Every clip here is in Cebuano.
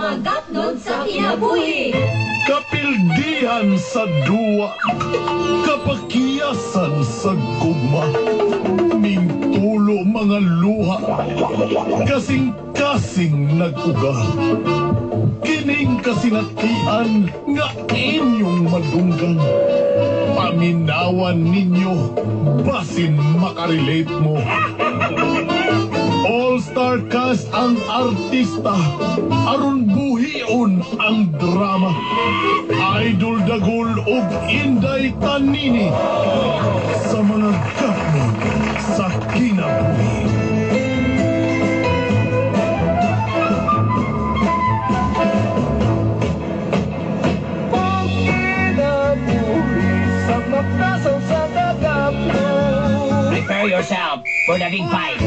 Mga gapnod sa kinabuhi. Kapildihan sa duwa, kapakiyasan sa gugma, mingtulo mga luha, kasing-kasing nag-uga. Kining kasinatian nga inyong madunggan. Paminawan ninyo, basin makarelate mo. All-star cast ang artista, aron buhion ang drama. Idol Dagul ug Inday Tanini sa mga gapnod sa kinabuhi. Pagkinabuhi sa makasaw sa kagapno. Prepare yourself for the big fight.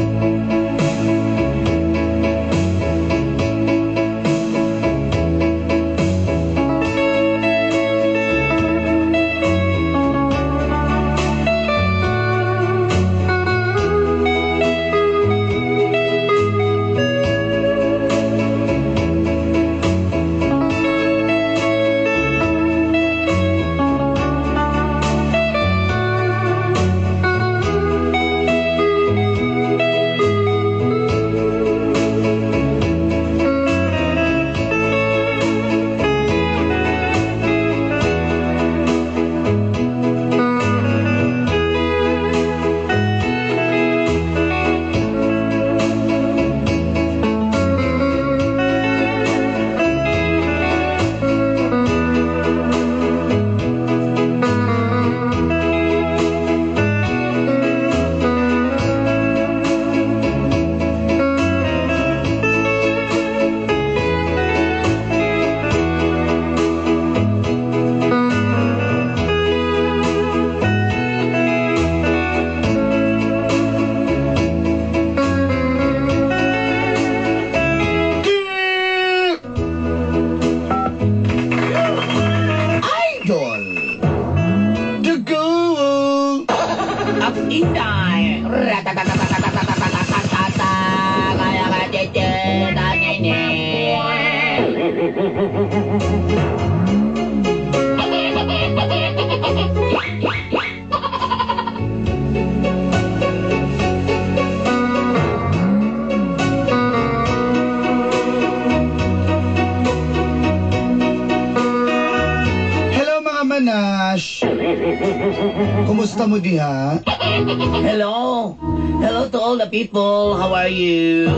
Idol Dagul. Up Inday. Ratatatatatatatatatatata. Kaya ka cheche Tanini. Hello mga manash. Kumusta mo diha? Hello. Hello to all the people. How are you?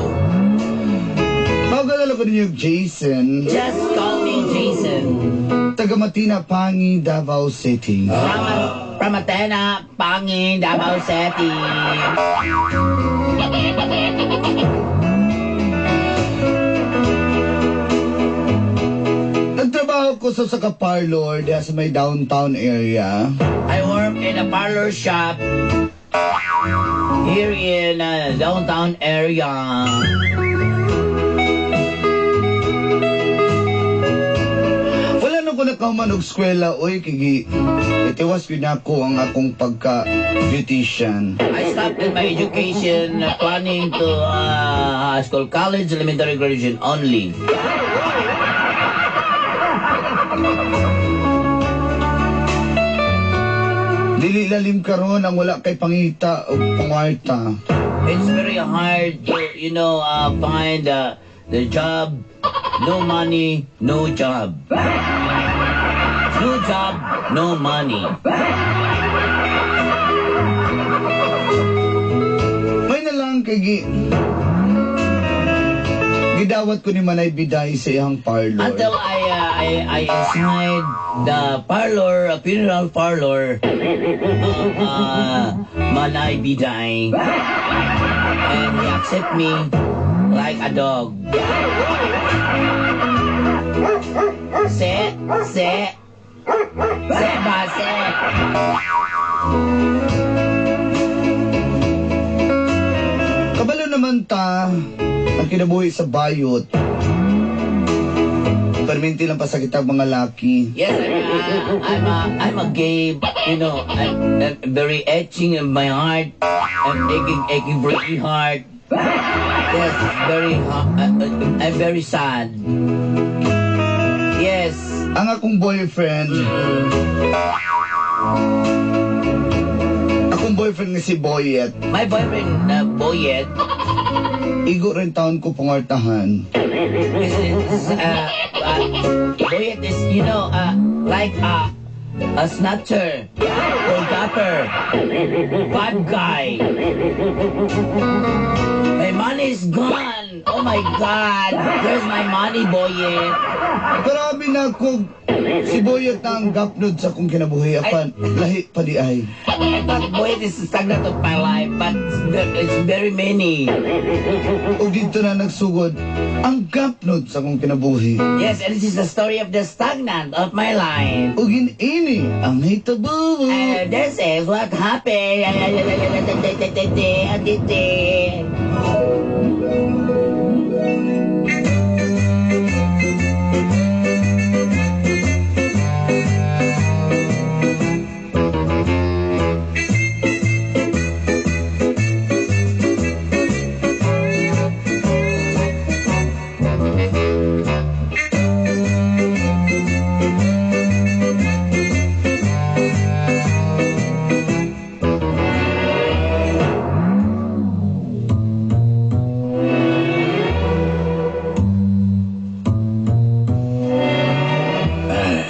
Tawagan ko ninyo Jason. Just call me Jason. Taga Matina, Pangi, Davao City. From Athena, Pangin, Davao City. Nagtrabaho ko sa saka parlor diha sa may downtown area. I work in a parlor shop here in downtown area. Wala nung ko nakauman og eskwela, oy, kigi itiwas gyud nako ang akong pagka beautician. I stopped in my education planning to high school, college, elementary graduation only. Dili lalim karon ang wala kay pangita og pangwarta. It's very hard to find the job. No money, no job. No job, no money. May na lang kay gi gidawat ko ni Manay Biday sa iyang parlor. Until I inside the parlor, funeral parlor, Manay Biday, and he accept me like a dog. Se, se, se ba, se. Kabalo naman ta ang kinabuhi sa bayot. Perminti lang pa sa kitag mga laki. Yes, I'm a gay, I'm very etching in my heart. I'm aching, aching, breaking heart. Yes, very, I'm very sad. Ang akong boyfriend. Akong boyfriend nga si Boyet. My boyfriend, Boyet, Igo rin taon ko pangartahan. is Boyet is, like a snatcher or gapper, bad guy. My money is gone. Oh my God. Where's my money, Boyet? Grabe na ako. Si Boyet na ang gapnod sa akong kinabuhi. Apan, lahi pa di ay. I thought Boyet is stagnant of my life, but it's very many. O dito na nagsugod ang gapnod sa akong kinabuhi. Yes, and this is the story of the stagnant of my life. O ginini ang hitabo. And this is what happened.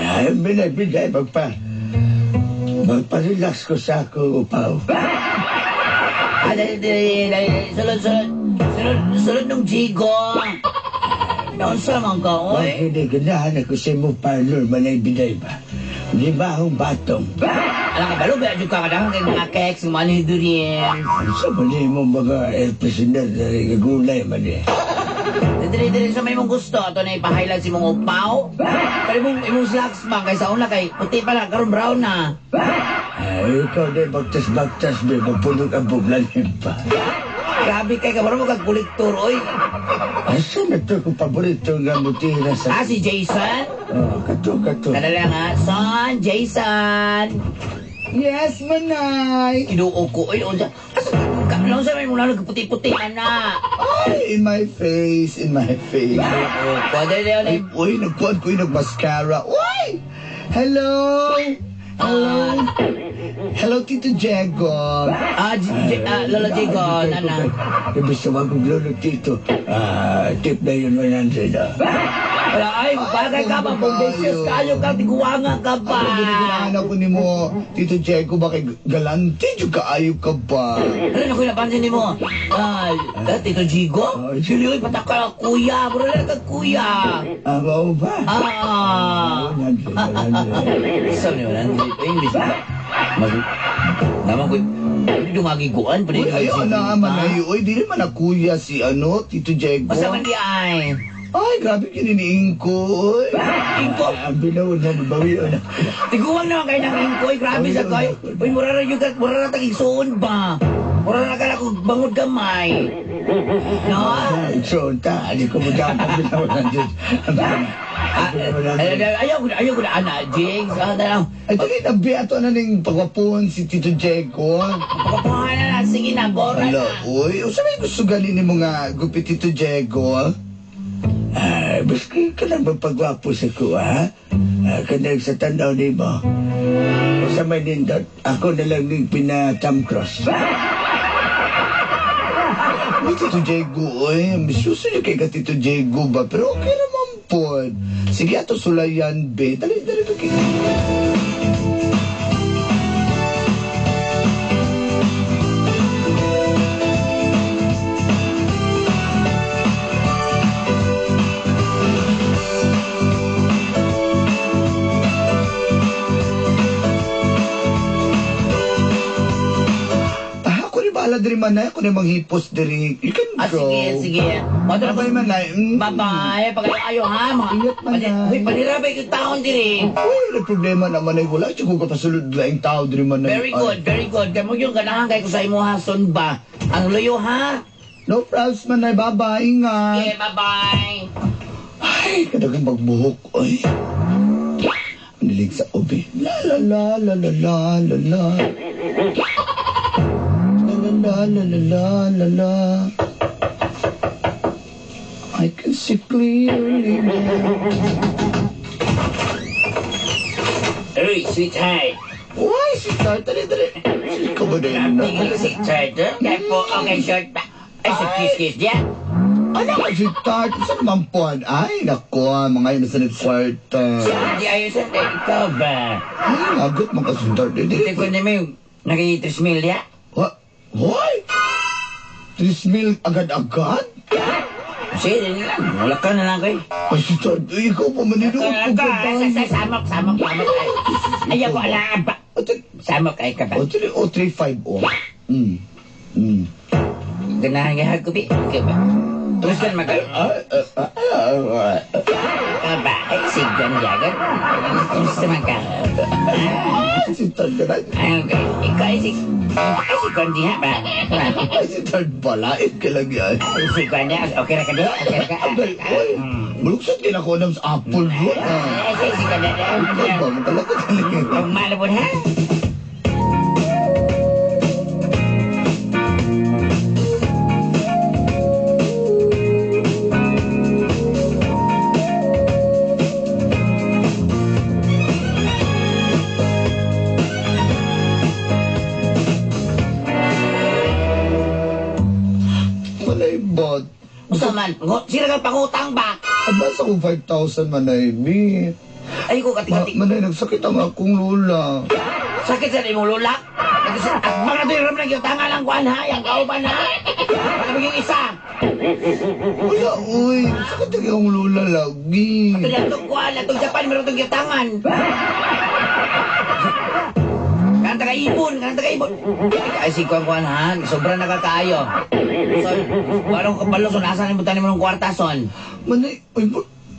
Ay, binay-binay, magpa-relax ko sa akong upaw. Ah, dali, dali, dali. Sulod, sulod. Sulod, sulod nung Jigo. Naunsa man ka, oy. Wag hindi, ganahan ako sa imong parlor, manay-binay ba? Lima akong batong. Alam ka, balo ba? Adyo ka kadang kay mga cakes, mga nidurin. Sa mali mo mga air prisoner na gulay man eh. Dili, dili, sa may mong gusto. Ato na ipa-highlight si mong upaw. Pero imong slacks man, kay sa una kay puti pa lang, karon brown na. Ay, ikaw na bagtas-bagtas, may magpunog ang buglalim pa. Grabe kay kabaro mo kag kolektor, oy. Asa na to kung paborito nga mutira sa... Ah, si Jason? Oh, kato, kato. Kada lang ha. Son, Jason. Yes, manay. Kinuo ko, oy. Unsa, asa ka, unsa may mong nagputi-puti ana. Ay, in my face, in my face. Oh, pwede na Ay, uy, nagkuhan ko yung nagmascara. Uy! Hello! Hello! Hello, Tito Diego. Ah, Lolo Diego, nana. Ibig sa mga lolo tito, tip na yun 100 ah. Wala, ay, bagay ka ba? Bombasius kayo ka, tiguanga ka ba? Ako ginaganahan ako ni mo, Tito Diego, bakit galante, juga ayo ka ba? Ano na ko napansin ni mo? Ah, Tito Jigo? Sili, oy, patak ka, kuya. Bro, lang ka, kuya. Ah, mao ba? Ah. 100, 100. Sa ni 100, English ba? Mag... Naman ko, hindi dumagiguan, Uy, ayaw na, manay. Uy, di naman na kuya si ano, Tito Diego. Basta man di ay. Ay, grabe kininiing ko, uy. Ingko. Ang binuod na, bawion na. Tiguang naman kayo ng ingko, oy, grabe sa kayo. Uy, mura na yung, mura na tagigsuon ba? Mura na ka na kung bangod gamay. No? Igsoon ta, hindi ko mo dapat ang binuod ng Diyos. Ayaw ko na, ayaw ko na, ana, Jigs. Ah, na, Ay, dali na, be, ato na ning pagwapon si Tito Diego. Pagkapuhan na na, sige na, gora Ala, na. uy, usa may gusto gani ni mga gupit Tito Diego. Ay, baski ka lang magpagwapo sa ko, ha? Kanang sa tanaw ni mo. Sa may nindot, ako na lang ning pina-thumb cross. Uy, Tito Diego, uy, misuso niyo kay ka Tito Diego ba? Pero okay naman po. Sige, ato sulayan, be. Dali, dali, dali. Bahala diri manay, ako na manghipos diri. You can Ah, go. sige, sige. Bye-bye, manay. Bye-bye. Pag-ayo, ha? Mga, Ingat, manay. Uy, panira ba yung taon diri? Uy, wala problema na manay. Wala siya kung kapasulod laing tao diri manay. Very good, very good. Kaya mo yung ganahan kay ko sa imo ha, son ba? Ang luyo, ha? No problems, manay. Bye-bye. Ingat. Okay, bye-bye. Ay, kadagang magbuhok. Ay. Nilig sa ubi. La la la la la la la la. La la la la la la la. I can see clearly now. Uy, sweetheart. Uy, sweetheart, dali, dali. Ikaw ba din na? Tingin ko sweetheart, eh? Kaya po, okay, short pa. Ay, sa kiss-kiss diya. Ano ka, sweetheart? Saan naman po? Ay, nako, mga yun sa nagkwarta. Di ayos sa ikaw ba? Ay, nagot mga ka, sweetheart. Dali, Hindi ko na may naki-3 mil diya. Hoy! 3 mil agad-agad? Sige, din lang. Wala ka na lang ko eh. Ay, sweetheart, ikaw pa maninood Wala ko ka. Sa samok, samok, samok. Ayaw ko, ala ba? Samok ay ka ba? O, 3, o, 3, 5, o. Ganahan nga hagubi. Okay ba? Terus kan maga. Ka ba? Ay, sigdan jagat. Terus man ka. Si Tard ka na. Ay, okay. Ikaw ay si... Ay, si Kondi ha ba? Ay, si Tard balain ka lang yan. Ay, si Kondi. Okay ra ka di? Okay ra ka? Abay, oy. Maluksot din ako ng apple bro. Ay, si Kondi. Ikaw ba? Magkalakot ka lang yan. Ang malabon ha? Malay bot. Usa man, sila ka pangutang ba? Aba sa kong 5,000 manay, mi. Ay ko kating-kating. Manay, nagsakit ang akong lola. Sakit sa imong lola. At mga to yung ramang tanga lang kuan ha, yang kauban ha. Para maging isa. Wala, uy. Sakit ang akong lola lagi. Ato yung itong kuan, atong Japan, meron itong yutangan. Kanang taga-ibon, kanang taga-ibon. Ay, si kuan kuan ha, sobrang nakakaayo. So, walang kabalo, so nasa ni mo ng kwarta, son. Manay, uy,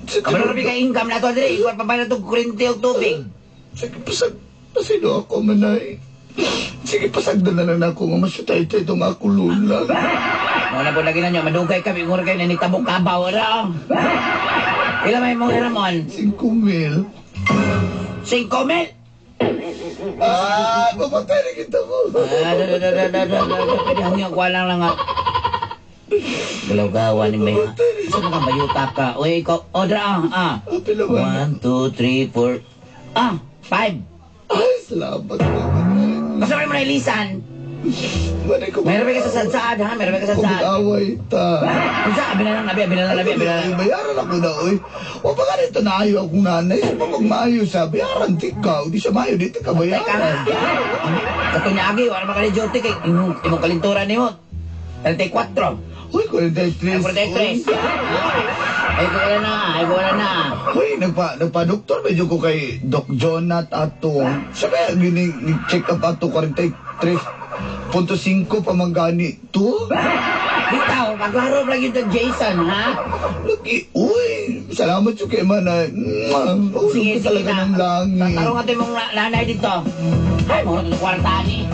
Kabalo rabi kay income na to, dili, ikuan pa ba na itong kuryente o tubig? Sige, pasag, pasino ako, manay. Sige, pasagdan na lang ako nga masyutay ito itong akong lola. Muna po lagi na nyo, madugay kami, ngura kayo, nanitabok kabaw, ara. Ilan may mong hiramon? 5,000. 5,000? Ah, mamatay na kita ko. Ah, da, da, da, da, da, da, da, da. Pwede hanggang kuha lang lang ah. Galaw-gawa ni May. Saan ka bayuta ka? Uy, ikaw, order ah, ah. Pila ba? 1, 2, 3, 4, ah, 5. Ay, salamat naman. Basta mo na ilisan. Manay ko. Meron ba ka sa sadsad, ha? Meron ba ka sa sadsad? Kumag-away ta. Unsa, abi na lang, abi, abi na lang, abi, abi na lang. Bayaran ako na, oy. O baka dito naayo akong nanay. Sa pag maayo siya, bayaran ti ka. Di siya maayo, dito ka Teka ha. bayaran. Katunyagi, wala ba ka ni duty kay imong kalinturan nimo. 34. Uy, 43. 43. Ay, ko wala na, ay, ko wala na. Uy, nagpa-doktor medyo ko kay Doc Jonat ato. Siya ba, gini, check up ato 43.5 pa man gani to. Bitaw, paglaro lagi ito Jason, ha? Lagi, uy, salamat yung kay manay. Ulog Sige, ko sige talaga na. ng langit. Tatarong ato yung mga nanay dito. Ay, mga ito kwarta ni.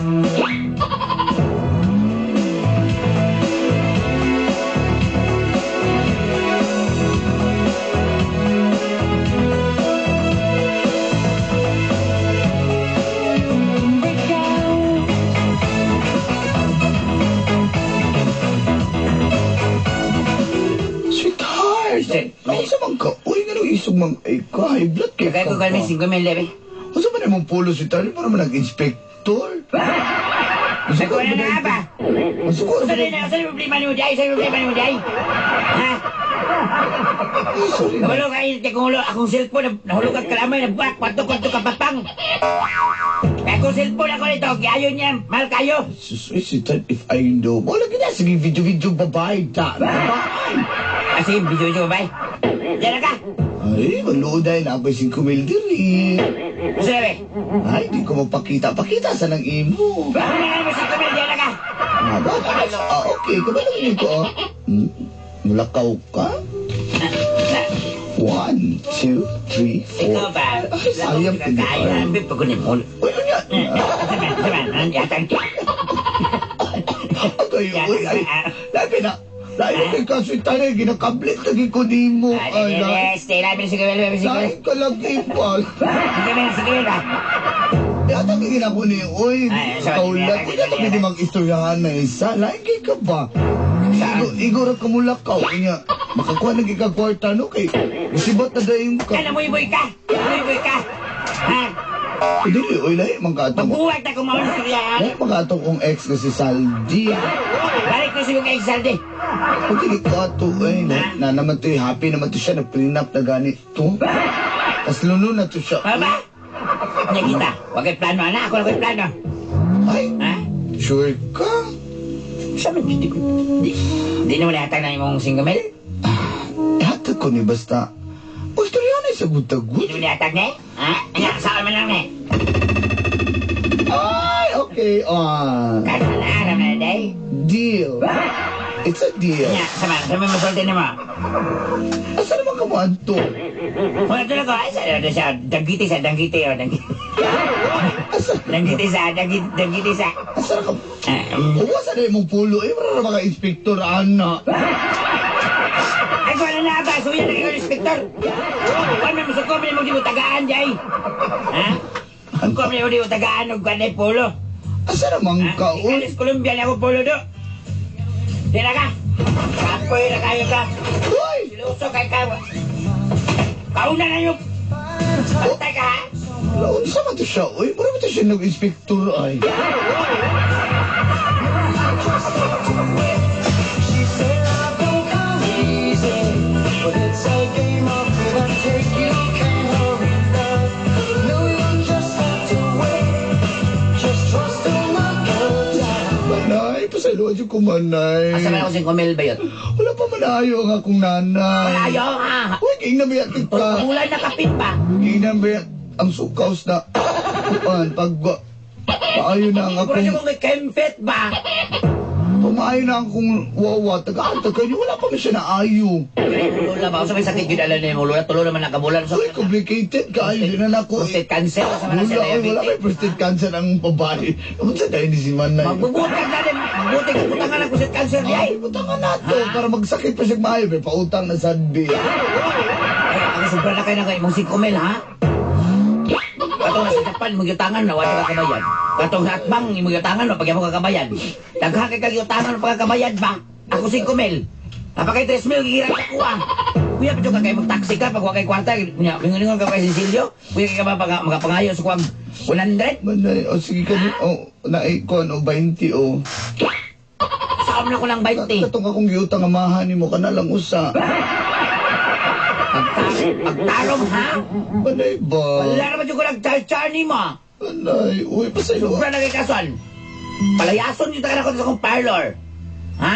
Sweetheart! Ako sa man ka, uy, nga nung isog mang, ay ka, high blood kay Kaya ko ka kami ba? 5,000 lebe. Unsa man imong pulo, sweetheart? Di pa naman nag-inspector. Ay, ko wala na ba? Masuko Saan na, saan yung problema ni mo, Jay? Saan yung problema ni mo, Jay? Ha? Ay, sorry na. Kabalo kayo, kay kung akong cellphone, nahulog ang kalamay, nabuak, kwarto-kwarto ka papang. Kaya akong cellphone ako nito, kaya niya, mahal kayo. Sus, uy, sweetheart, if I know. Wala gina, sige, video-video, babae, ta. Babae. Ah, sige, video-video, bye. Diyan na ka. Ay, maluod ay na ako'y 5,000 diri. Gusto na, be? Ay, di ko mapakita. Pakita sa nang imo. Ano na nga mo 5,000, diyan na ka. Ah, ba? Ah, okay. Kabalo ko, ah. Mulakaw ka? 1, 2, 3, 4. Ikaw ba? Ay, sayang Kayo, ambi, pag mo. Uy, ano yan? Saman, saman, yatang. Agay, uy, ay. Labi na. Labi kay kaso itali, ginakablit lagi ko nimo. Ay, Ay, stay, labi na 5,000, labi 5,000. lain ka lang ipal. 5,000, 5,000 ba? Yata gina ko ni, uy, Ay, sorry, kaulat. Uy, yata pwede mag-istoryahan na isa. Lain kay ka ba? Igo ra ka mulakaw. Inya, makakuha na ka kwarta, no? Kay, musibat na dayon ka. Kaya namuy-buy ka! Namuy-buy ka! Ha? Dili, oy, lahi man ka atong. Magbuwag ta kung mauna istoryahan. Lahi man ka atong kong ex nga si Saldi. Balik ko siguro kay Saldi. Kung dili ko ato, eh, na naman to, eh, happy naman to siya, nag-prenup na ganito. Tas luno na to siya. Mama! Nya kita. Wag kay plano, ana. Ako na ko'y plano. Ay, Ha? sure ka? Sa man, di, di, di naman yata na imong 5,000. Hatag ko ni basta. O, istorya na sa Di gutagud. naman yata ni? Ha? Anya, saan man lang ni? Ay, okay. Ah, Kasalaran na day. deal. It's a deal. Nya, sama, sama masulti nimo. Asa naman ka mo adto? Wala talaga, ay, sa, ano siya, danggiti sa, danggiti, oh, danggiti. Asa? Danggiti sa, danggiti, danggiti sa. Asa na ka? Ah, Uwa sa na imong pulo. Eh, wala na mga inspektor, ana. Ay, kung ano na ba? Suya na kayo, inspektor. Kung ano, masuko, may mong di mo tagaan, jay. Ha? Kung may mong di mo tagaan, og kanay polo. Asa naman Ha? ka, oy? Ikalis Colombia na ako polo do. Di na ka. Kapoy na kayo ka. Uy! Siluso kay ka. Kauna na yung... Bantay ka, ha? Laon sa man to siya, oy? Mura ba to siya nag-inspektor, ay? She said I don't come easy, but it's a game of give and take. You can't hurry love. No, you just have to wait. Just trust and not go down. Manay, pasayloan siya ko, manay. Asa man ako 5,000 ba yun? Wala pa manayo ang akong nanay. Malayo, ha? Uy, king na ba kita? Bulan na kapit pa. King na ba ang sukaws na kuan pag paayo na ang Puro akong siya kung may kempet ba? pamaayo na ang akong wawa taga-anta kayo wala pa man siya naayo. Lola ba? Sa may sakit yun alam na yung lola. Tulo naman nakabulan. So, Uy, complicated kaayo din na nako. prostate cancer. Sa mga Wala, siya oy, wala may diabetes. prostate cancer ang babae. Naman sa dahil ni si Manay. Magbubuti ka din. Magbuti ka. Butangan ng prostate cancer di ay. Ay, butangan na to para magsakit pa siya maayo. May pautang na sadbi. Ay, ako sobra na kayo na kayo. Mong 5,000 ha? Katong nasa Japan, mong yutangan na wala ka kabayan. Katong sa Atbang, imong yutangan na pag mo kakabayan. Daghan kay kag yutangan na pagkakabayad ba? Ako 5,000. Apa kay 3,000 gigiran ka kuha. Kuya, pwede ka kayo mag-taxi ka pag wa kay kwarta. Kuya, mingon-ingon ka kay Cecilio. Kuya, kay ka ba makapangayo sa kuwang 100? Manay, o sige ka din. O, naikon, o 20, o. Saom na ko lang 20. Katong akong giutang amahan nimo kana lang usa. Pagtarong ha? Manay ba? Wala naman yung ko nag-char-char ni mo. Manay, uy, pasaylo. Sobra na kay kasuan. Palayason yung taga ko sa akong parlor. Ha?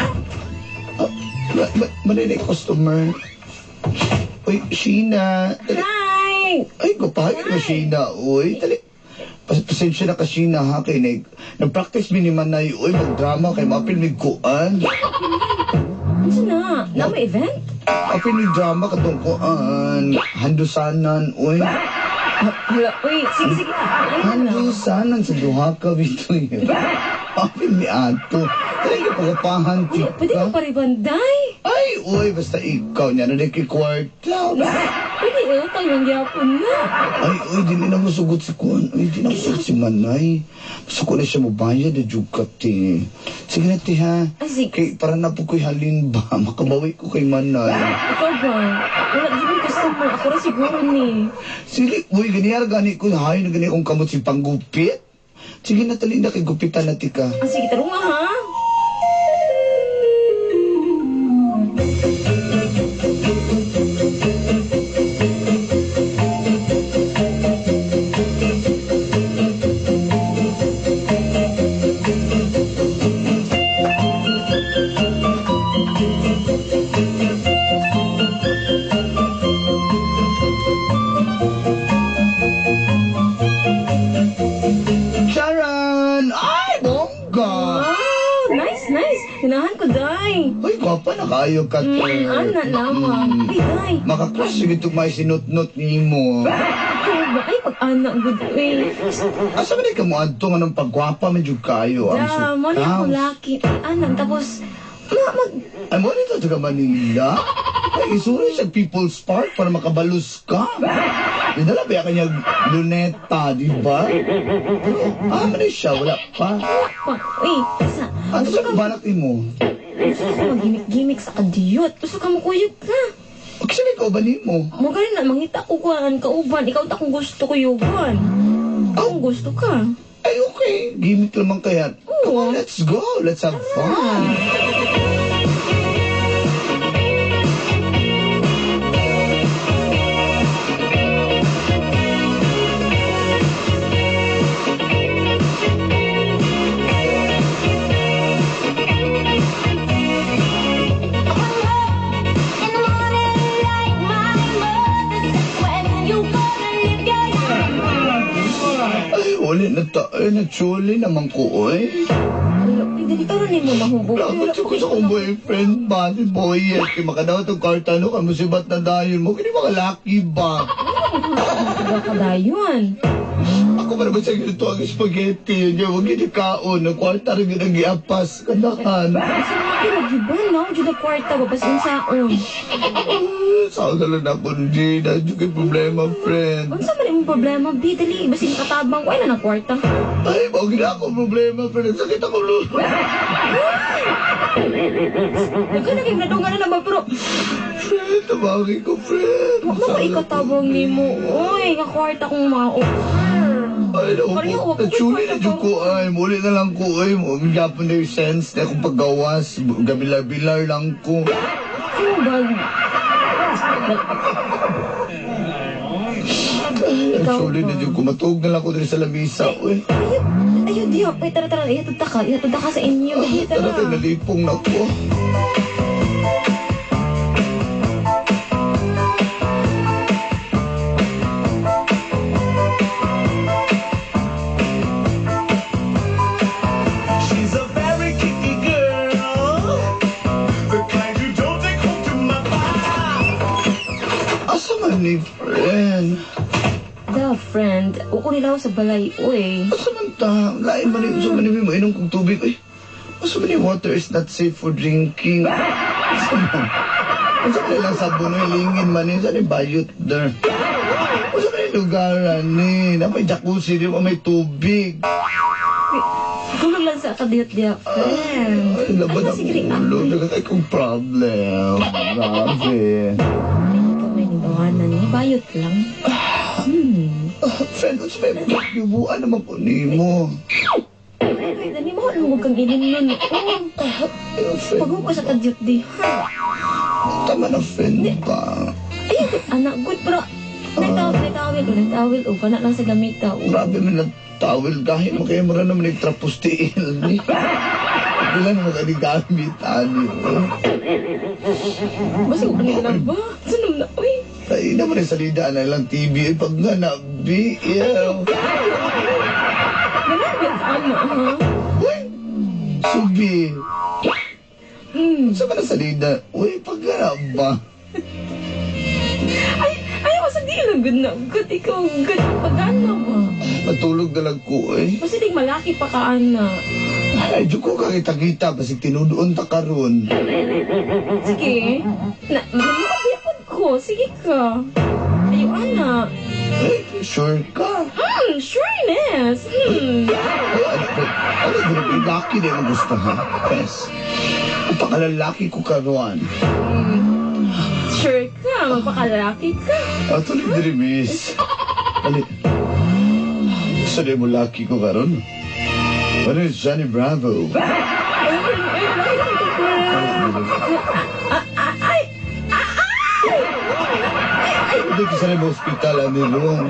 Manay na yung customer. Uy, Sheena. Dali. Hi! Ay, gupahagin mo, Sheena. Uy, dali. Pasensya na ka, Sheena, ha? Kay nag-practice mi ni Manay, uy, mag-drama kay maapil mig kuan. Ano na? Na may event? Apil mig drama katong kuan. Handusanan, uy. Hala, uy, sige, sige. Ano na? Handusanan sa duha ka, bitoy. Apil mi ato. Dali ka pagapahan, Uy, pwede chika. ka paribanday. Ay, uy, basta ikaw niya na kikwarta. Pwede, utang lang gyapon na. Ay, uy, di na masugot si Kuan. Uy, di na masugot si Manay. Masugot na siya mobayad, na jug ka, te. Sige na, te, ha? Ay, sige. Kay, para na po ko'y halin ba? Makabawi ko kay Manay. Ikaw ba? Wala, di mo customer. Ako rin siguro ni. Sige, uy, ganyan gani ko. Hay, na gani akong kamot si panggupit. Sige na, tali na, kay gupitan na, tika. Ah, sige, tarong nga, ha? Sharon! Ay, bongga! Wow, nice, nice. Hinahan ko, day. Uy, gwapa na kayo ka, te. Ana lamang. Uy, day. Makakrush sige itong may sinutnot ni mo. Ikaw ba? Ay, pag-ana, good, uy. Asa man ka mo adto nga ng pagwapa medyo kayo ang Da, mo ni ako sukaw. laki. Ana, tapos, ma, mag, Ay mo nito taga Manila. Ay isuri siya People's Park para makabalus ka. Dinala ba kanya luneta, di ba? Pero ah man siya wala pa. pa, uy, asa? Ano sa balak nimo? Gusto ka mag-gimmick-gimmick sa kadiyot. Gusto ka makuyog ka. Kasi may kauban nimo. Mo gani na mangita ko kuan kauban. Ikaw ta kung gusto ko yugan. Kung gusto ka. Ay, okay. Gimmick lamang kaya. Come on, let's go. Let's have fun. In the morning light, my mother said, when you gonna live your life? Ay, uli na ta. Ay, natsuli naman ko, oy. Wala, uy, dali tara nimo mahubog. Wala ko sa akong boyfriend ba? Si Boyet. Kaya makadaw itong karta, no? Kaya musibat na dayon mo. Kini mga lucky ba? Kadayon. Ako pa naman sa ginito ang spaghetti. Yun yung huwag yun kaon. Ang kwarta rin yun ang giapas. Kanahan. Sa mga pero giba no, jud ang kwarta ba bas unsaon. Saan na lang ako, Gina. Hindi ko problema, friend. Unsa man imong problema, bi dali basin katabang ko ay na ng kwarta. Ay, mao gina ako problema, friend. Sakit ako, lo. Daghan na kay nadungan na naman pero Friend, tabangin ko, friend. wa mo ikatabang nimo. Oy, nga kwarta kong ma-offer. Ay, naku Pareho, po. wag ko Natsuli na kwarta dyan ko, ay. Muli na lang ko, ay. Gapon na yung sense na akong paggawas. Gabilar-bilar lang ko. Sino ba? Ay, Ikaw natsuli ba? na dyan ko. Matug na lang ko din sa lamisa, uy. Ayaw, ayaw, diyo. Ay, tara, tara. Ihatod ta ka. Ihatod ta ka sa inyo. Dali, tara. Tara, tayo, nalipong na ko. She's a very kinky girl, the kind you don't take home to my Asa man ni friend? The friend, uko nila ako sa balay, uy. Asa man ta? Lain man ni, asa man ni mo inom kong tubig. Ay, asa man ni water is not safe for drinking. Asa man? Asa man nilang sabon no, lingin man ni, saan ni bayot there? Asa man ni lugaran ni? Na may jacuzzi, di ba may tubig? Tulog lang sa kadiyot-diya, friend. Ay, laban Ay, ang sige, ulo. Nagkakay kong problem. Grabe. Ikaw may nibawanan ni bayot lang. Friend, unsa may yubuan naman ko nimo. Ay, dali mo, lungog kang ilin nun. Oh, Ay, friend, pag ko sa kadiyot di, ha? tama na friend ba? Ay, anak, good, pero nagtawil, nagtawil, oh, nagtawil, oh, kana lang sa gamita, oh. Grabe man na tawel gahi mo kayo mura naman nagtrapos tiil ni. Wala naman ka gamit ani. oh. Basta ko kanina lang ba? Sunod na, uy. Ay, naman yung salida na lang TV. Ay, pag nga na, BL. Ganun ba ano, ha? Uy, subi. Hmm. Sa ba na salida? Uy, pag nga na ba? Ay, ay, ako sa di lang, good na, good, ikaw, good, pag-ano ba? Matulog na lang ko eh. Basta di malaki pa ka, ana. Ay, di ko kakita-kita. Basig tinudoon ta karon. Sige. Na, makabiyakod ko. Sige ka. Ayo, ana. Ay, sure ka. Sureness. Ay, ano, ano, ano, laki na yung gusto ha? Pes. Ang pakalalaki ko karon. Sure ka. Magpakalaki ka. Actually, diri, miss. Ali, gusto na mo laki ko karon? Ano is Johnny Bravo? Ay, ay, ay, ay, ay, Hindi ko sa hospital, ani Ron.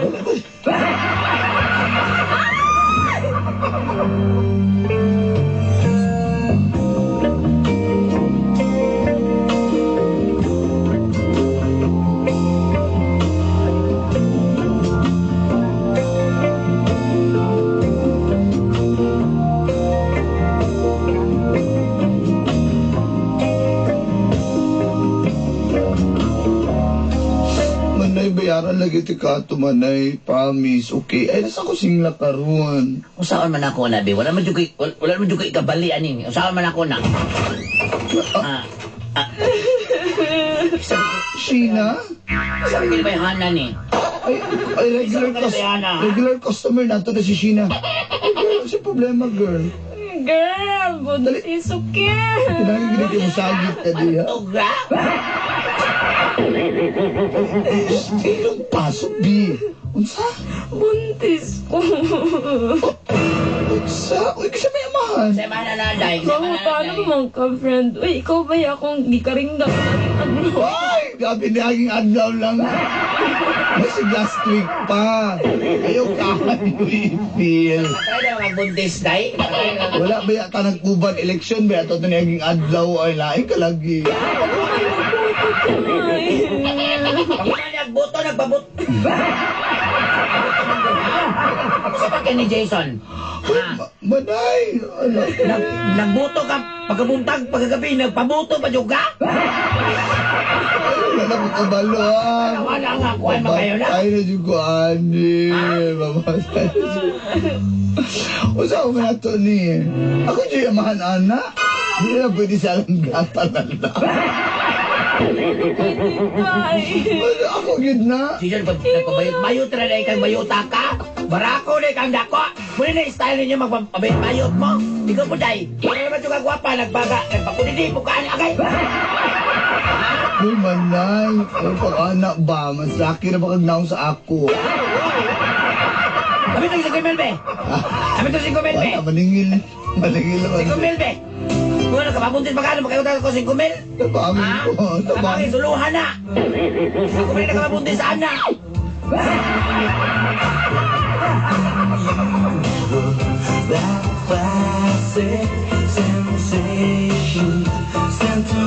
Manay, bayaran lagi ti kato, manay. Promise, okay. Ay, nasa ko singla karon. Usaon man ako na, be. Wala man jud kay wala man jud kay kabali ani. Usaon man ako na. Ah. Ah. Sheena? Sabi ko ni Hana ni. Ay, ay regular, regular customer nato na si Sheena. Ay, girl, si problema, girl. Girl, buntis okay. Kinahanglan gid mo sagit ka diha. Ogra. Ilong paso, B. Unsa? Buntis ko. Unsa? Uy, kasi may amahan. Sa mana na, day. Sa mana na, Paano day. ba mga ka-friend? Uy, ikaw ba yung akong gikaringga sa aking adlaw? Ay, grabe na aging adlaw lang. Masig last week pa. Ayaw ka, i-feel. Try na magbuntis, day. Wala ba yata nag-uban election ba yata ito naging adlaw ay lain ka lagi. Ay. Pag wala nagboto, nagpabot. Sa pa ni Jason? Uy, manay! Ano? Nagboto ka pagkabuntag, pagkagabi, nagpaboto pa juga. Ay, wala na akong kabalo ah. Wala nga, kuhan man kayo na. Ay, na dyan ko, ani. Mamatay na dyan. Usa ko nga to ni. Ako dyan yamahan, ana. Hindi na pwede sa alanggata na lang. Ay. Ako yun na. Jason, pag nagpabayot-bayot na na ikang bayota ka, barako na ikang dako. Muli na style ninyo magpabayot-bayot mo. Ikaw po, day. Wala naman yung kagwapa, nagbaga, nagpakunidi, bukaan, agay. Uy, manay. Ay, pag-anak ba? Mas laki na ba kag naong sa ako? Kami itong 5 mil, be. Kami itong 5 mil, be. Wala, maningil. Maningil naman. 5 mil, be. Kung ano, kapabuntis pa ka, ano, makikita ko 5 mil. Tabangin Ha? ko. Tabangin, Tabangin. suluhan na. Ako pa rin nakapabuntis sa anak. That classic sensation sent to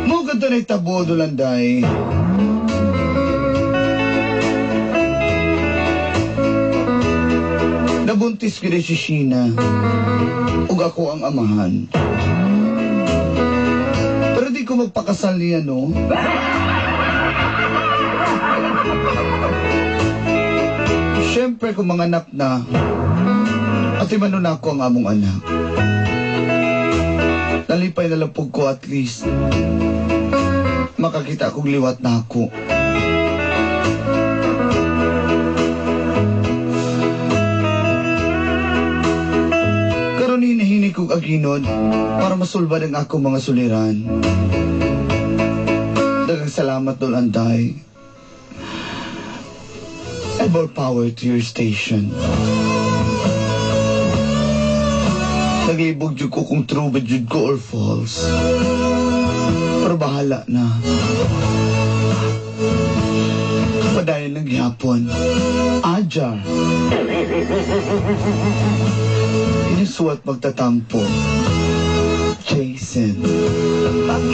Mo ganito na itabo dolanday. Nabuntis ko na si Sheena. Ug ako ang amahan. Pero di ko magpakasal niya, no? Siyempre, kung manganak na, at imano na ako ang among anak. Nalipay na lang po ko at least makakita akong liwat na ako. Karon hinihini kong aginod para masulbad ang akong mga suliran. Daghang salamat, Dol Anday. And more power to your station. Naglibog jud ko kung true ba jud ko or false. Pero bahala na. Padayon ng gihapon. Ajar. Inyong suwat magtatampo. Jason. Pag